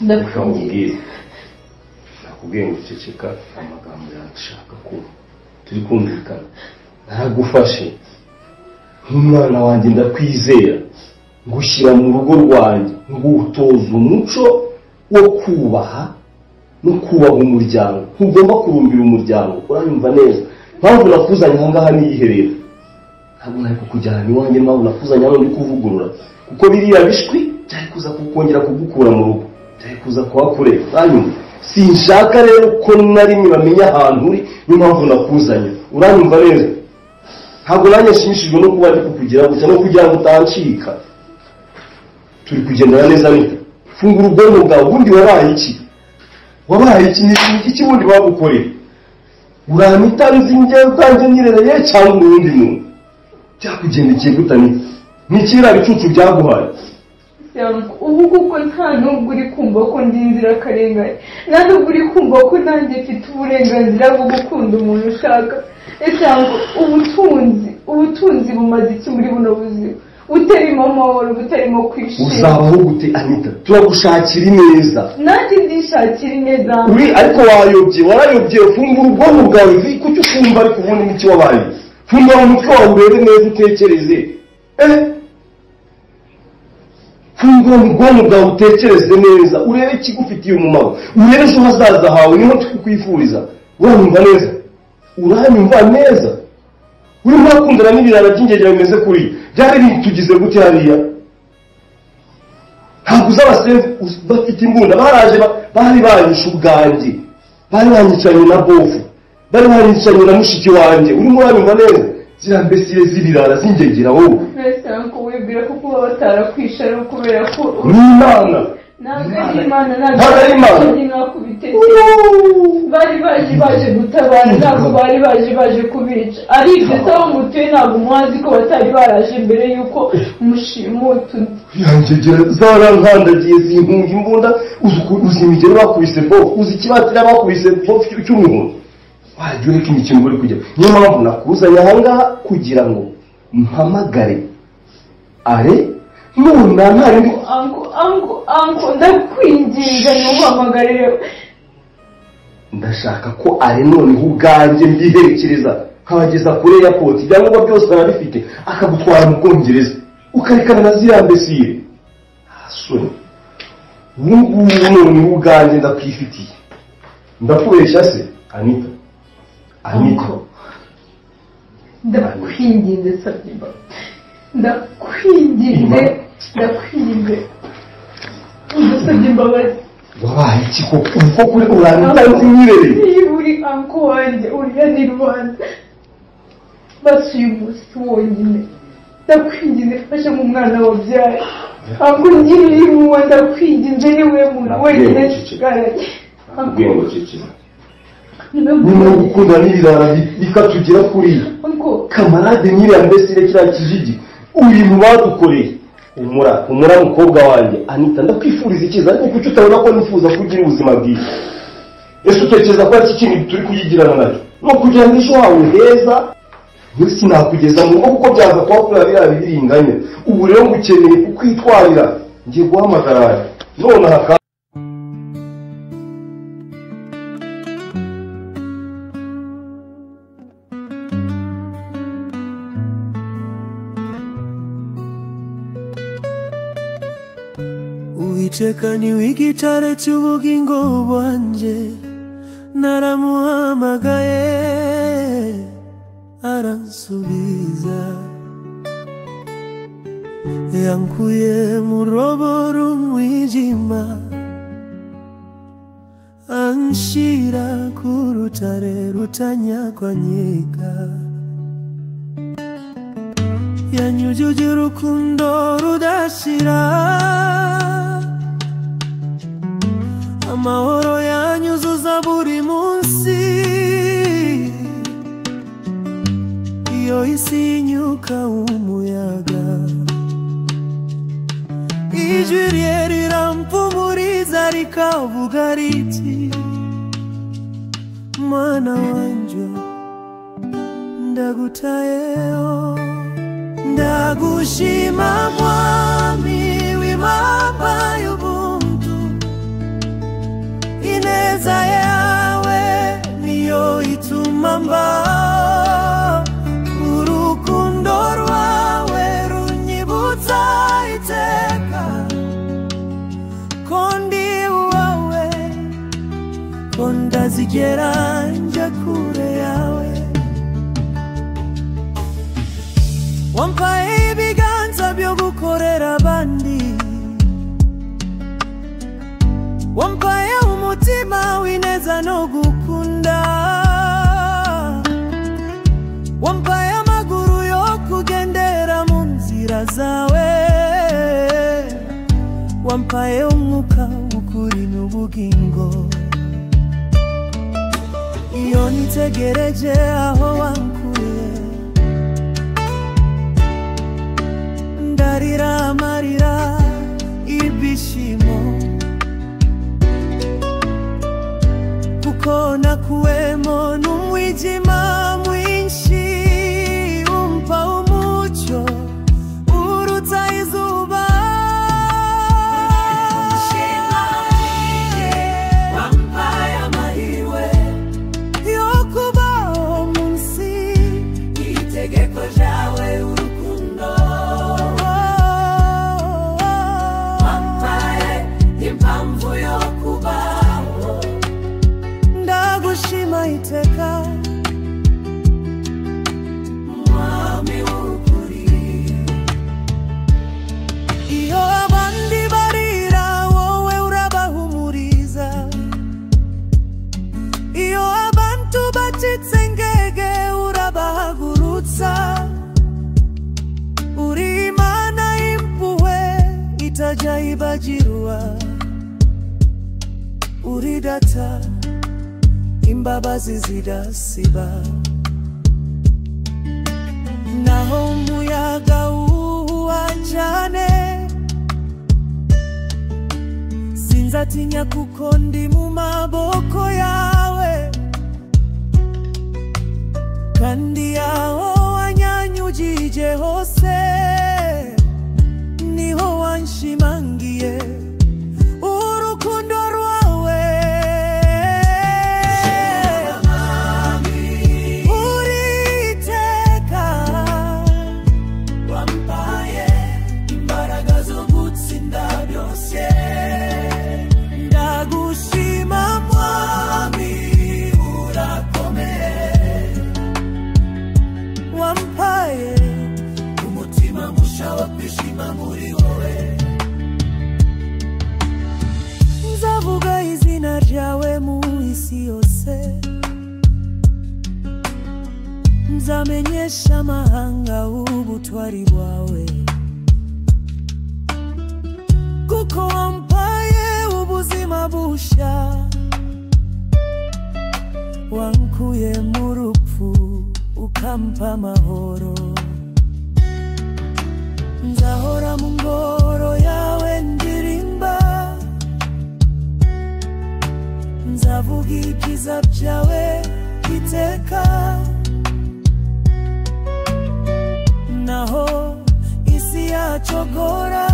Ndakwinginze, nakubwiye ngo uceceka amagambo yawe kumva. Turi kumvikana. Naragufashe nk'umwana wanjye, ndakwizera, ngushyira mu rugo rwanjye, ngutoza umuco wo kubaha no kubaha umuryango. Ntugomba kurumbira umuryango, uranyumva neza? Mpamvu nakuzanye aha ngaha niyiherera, ntabwo nari kukujyana iwanjye. Mpamvu nakuzanye hano ndi kuvugurura, kuko biriya bishwi byari kuza kukongera kugukura mu rugo, byari kuza kuhakureba, uranyumva? Sinshaka rero ko na rimwe bamenya ahantu uri, niyo mpamvu nakuzanye, uranyumva neza? Ntabwo nanjye nshimishijwe no kuba ndi kukugira gutya no kugira ngo utancika. Turi kugendana neza nita. Fungura ubwonko bwawe, ubundi wabaye iki? Wabaye iki? Ni iki bundi bagukoreye? Uranita nzi njye ubwanjye nirereye cyangwa urundi muntu? Byakugendekeye gute Anita? Ni kiriya bicucu byaguhaye? Ubu kuko nta nubwo uri kumva ko ndi inzirakarengane, nta nubwo uri kumva ko nanjye mfite uburenganzira bwo gukunda umuntu ushaka. Ese ubutunzi bumaze iki muri buno buzima butarimo amahoro, butarimo kwishima? Uzabaho gute Anita? Turagushakira ineza. Nanjye ndishakira ineza. Uri ariko wayobye, warayobye. Fungura ubwonko bwawe, kuki ukumva ariko ubundi n'iki wabaye? Fungura umutwe wawe urebe neza, utekereze. Fungura ubwonko bwawe utekereze neza, urebe ikigufitiye umumaro, urebe ejo hazaza hawe, niho tukwifuriza. Uranyumva neza? Uranyumva neza? Urimo urakundana n'ibirara by'ingegera bimeze kuriya, byari bitugize gute hariya? Ntabwo uzi abasenzi bafite imbunda baraje, bari banyishe ubwanjye, bari banyicanye na bofu, bari banyicanye na mushiki wanjye. Urimo uranyumva neza? Ziriya mbesire z'ibirara z'ingegera wowe. Mbese uncle wibwira ko kuba batarakwishe ari ukubera ko ni Imana? Ntabwo ari Imana, ntabwo ari Imana. Bari baje gutabara, ntabwo bari baje kubica. Ari ibyo se aho mutuye ntabwo muhazi ko batari baraje mbere y'uko mushimuta. Yangegera zarankandagiye zinkunga imbunda. Uzi imigero bakubise bofu, uzi ikibatira bakubise bofu cy'umuhondo. Wajya ureka imikino uri kujya. Niyo mpamvu nakuzanye aha ngaha kugira ngo mpamagare are none ntari. Anko ndakwinginga ntumpamagarire. Ndashaka ko are noneho ubwanjye mbiherekereza nkabageza kuri airport, ibyangombwa byose arabifite, akagutwara mu Bwongereza, ukarekana na ziriya mbesire. Soni ubu ngubu noneho ubwanjye ndakwifitiye. Ndakubeshya se Anita? Anita, ndakwinginze Sabiba, ndakwinginze, ndakwinginze, udusabye imbabazi. Wabaye iki koko? Uko kuri uranita nzi nyirereye. Niba uri uncle wanjye, uriya ni Rwanda, basi uyu munsi wonyine ndakwinginze, fasha nk'umwana wabyaye. Uncle ngirira impuhwe, ndakwinginze, niwe muntu wenyine nsigaranye. Nakubwiye ngo ceceka. Nyuma yo gukunda n'ibirara bikatugera kuriya, kamarade nyiriya mbesire kiriya kijiji, ibintu badukoreye. Humura, humura mukobwa wanjye Anita, ndakwifuriza icyiza, ariko kuki utabona ko nifuza kugira ubuzima bwiza? Ese utekereza ko ari iki kintu turi kuyigirana nacyo? Ni ukugira ngo ejo hawe heza. Njye sinakugeza mu rugo kuko byaza kuba kuriya biriya biringanya. Ubu rero ngukeneye kukwitwarira, ngiye guhamagara nonaha. Uwiteka ni w'igitare cy'ubugingo bwanjye, naramuhamagaye aransubiza. Yankuye mu rwobo rw'umwijima, anshira ku rutare rutanyakwanyika. Yanyujuje urukundo rudashira, amahoro yanyuzuza buri munsi. Iyo isi inyuka umuyaga, ijwi rye rirampumuriza rikavuga riti, mwana wanje ndagutayeho. Ndagushima mwami w'imaba y'ubuntu, ko ndazigera njya kure yawe. Wampaye ibiganza byo gukorera abandi, wampaye umutima w'ineza no gukunda, wampaye amaguru yo kugendera mu nzira zawe, wampaye umwuka w'ukuri n'ubugingo. Iyo nitegereje aho wankuye, ndarira amarira ibyishimo, kuko nakuwemo n'umwijima mwinshi, umpa umucyo uruta izuba. Wampaye amahirwe yo kubaho munsi y'itegeko ryawe urukundo, wampaye impamvu yo kubaho. Ndagushima iteka Mwami w'ukuri. Iyo abandi barira wowe urabahumuriza, iyo abantu bacitse ingege urabahagurutsa. Uri Imana y'impuhwe itajya ibagirwa, uri Data imbabazi zidasiba. Naho umuyaga uhuha cyane, sinzatinya kuko ndi mu maboko yawe, kandi aho wanyanyugije hose niho wanshimangiye urukundo rwawe. Uri iteka wampaye imbaraga zo gutsinda byose. Ndagushima Mwami urakomeye, wampaye umutima musha wo kwishima muri wowe. Nzavuga izina ryawe mu isi yose, nzamenyesha amahanga ubutwari bwawe, kuko wampaye ubuzima busha, wankuye mu rupfu ukampa amahoro. Nzahora mu ngoro yawe ndirimba, nzavuga ibyiza byawe iteka. Naho isi yacogora,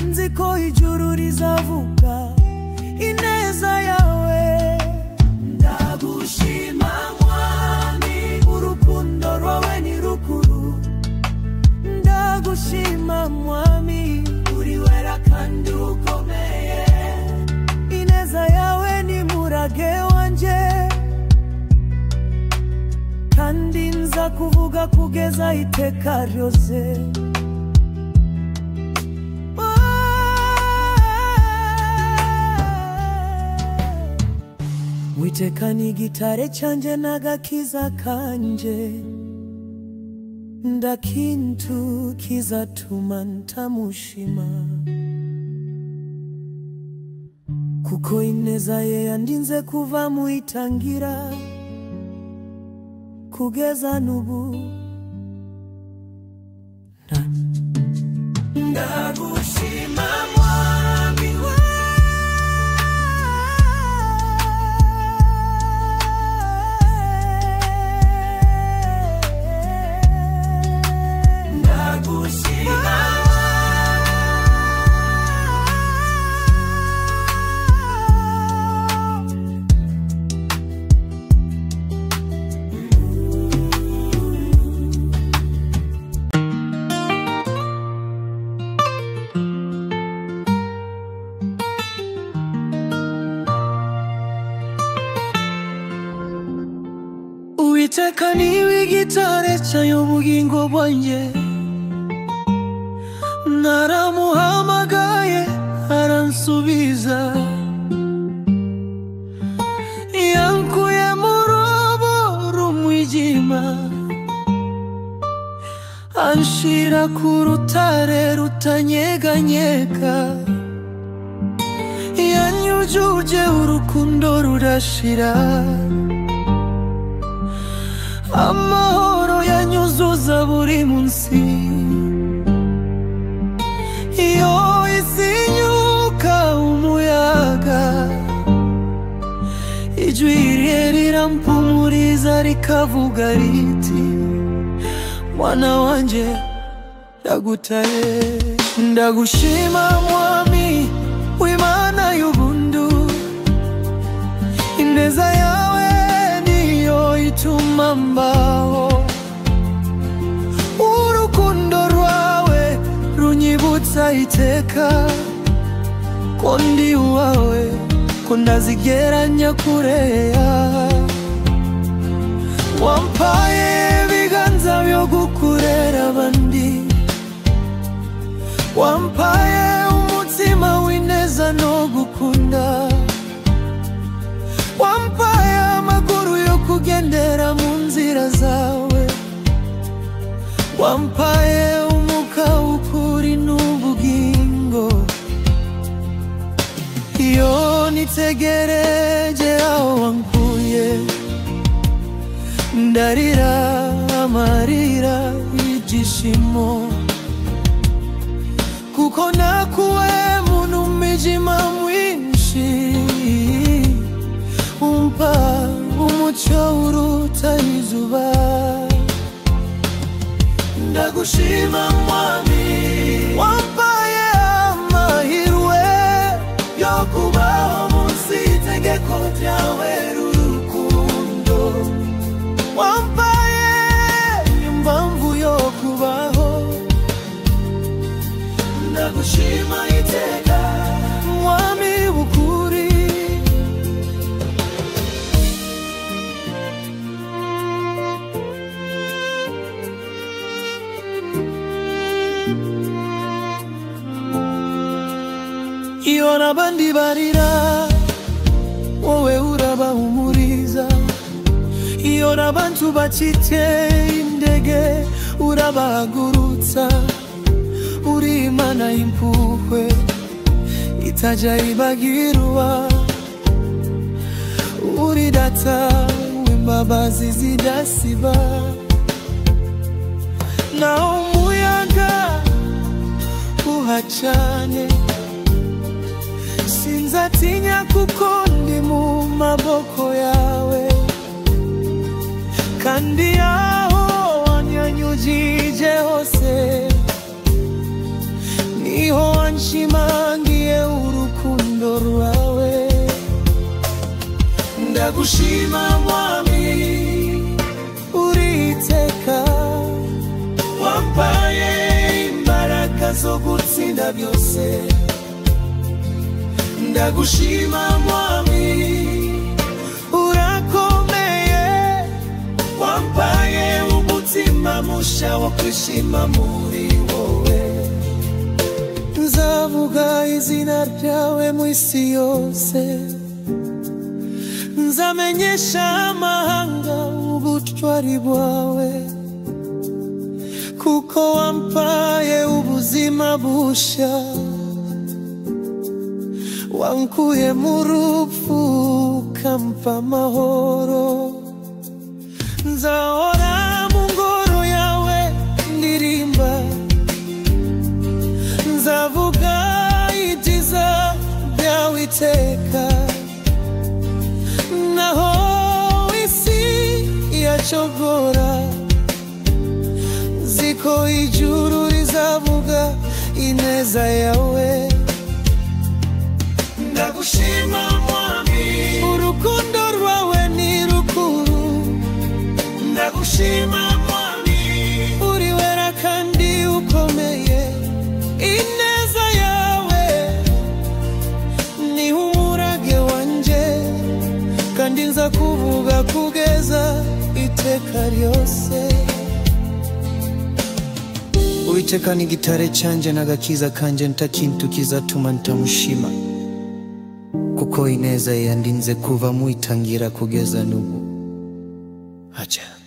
nzi ko ijuru rizavuga ineza yawe. Ndagushima Mwami, urukundo rwawe ni rukuru. Ndagushima Mwami, uri wera kandi ukomeye. Ineza yawe ni murage wanje, kandi nza kuvuga kugeza iteka ryose. Uwiteka ni igitare cyanjye n'agakiza kanje, ndakintu kizatuma ntamushima, kuko ineza ye yandinze kuva mu itangira kugeza n'ubu. Ndagushima Mwami. Ndagushima. Uwiteka niwe igitare cy'ubugingo bwanjye, naramuhamagaye aransubiza. Yankuye mu rubo rw'umwijima, anshira ku rutare rutanyeganyega. Yanyujuje urukundo rurashira, amahoro yanyuzuza buri munsi. Iyo isinyuka umuyaga, ijwi rye rirampumuriza rikavuga riti, mwana wanje ndagutaye. Ndagushima mwami w'Imana y'ubuntu, ineza yawe niyo ituma mbaho. Urukundo rwawe runyibutsa iteka ko ndi uwawe, ko ndazigeranya kureya. Wampaye ibiganza byo gukorera abandi, wampaye umutima w'ineza no gukunda, wampaye amaguru yo kugendera mu nzira zawe, wampaye umuka w'ukuri n'ubugingo. Iyo nitegereje aho wankuye, ndarira amarira y'ibyishimo, kuko nakuwe mu mwijima mwinshi, umpa umucyo uruta izuba. Ndagushima mwami, wampaye amahirwe yo kubaho munsi y'itegeko ryawe rukundo, wampaye impamvu yo kubaho. Ndagushima iteka mwami w'ukuri. Iyo n'abandi barira, wowe urabahumuriza. Iyo n'abantu bacitse intege, urabahagurutsa. Uri Imana y'impuhwe itajya ibagirwa, uri data w'imbabazi zidasiba. Naho umuyaga uhacanye, sinzatinya kuko ndi mu maboko yawe, kandi aho wanyanyujije hose niho wanshimangiye urukundo rwawe. Ndagushima mwami, uri iteka, wampaye imbaraga zo gutsinda byose. Ndagushima mwami, urakomeye, wampaye umutima musha wo kwishima muri wowe. Nzavuga izina ryawe mu isi yose, nzamenyesha amahanga ubutwari bwawe, kuko wampaye ubuzima busha, wankuye mu rupfu ukampa amahoro. Nzahora mu ngoro yawe ndirimba, nzavuga ibyiza byawe iteka. Naho isi yacogora, nziko ijuru rizavuga ineza yawe. Ndagushima mwami, urukundo rwawe ni rukuru. Ndagushima mwami, uri wera kandi ukomeye, ineza yawe ni umurage wanje, kandi nza kuvuga kugeza iteka. Iteka ryose. Uwiteka ni igitare canje n'agakiza kanje, ntakintu kizatuma ntamushima, kuko ineza ye yandinze kuva mu itangira kugeza n'ubu. Aja.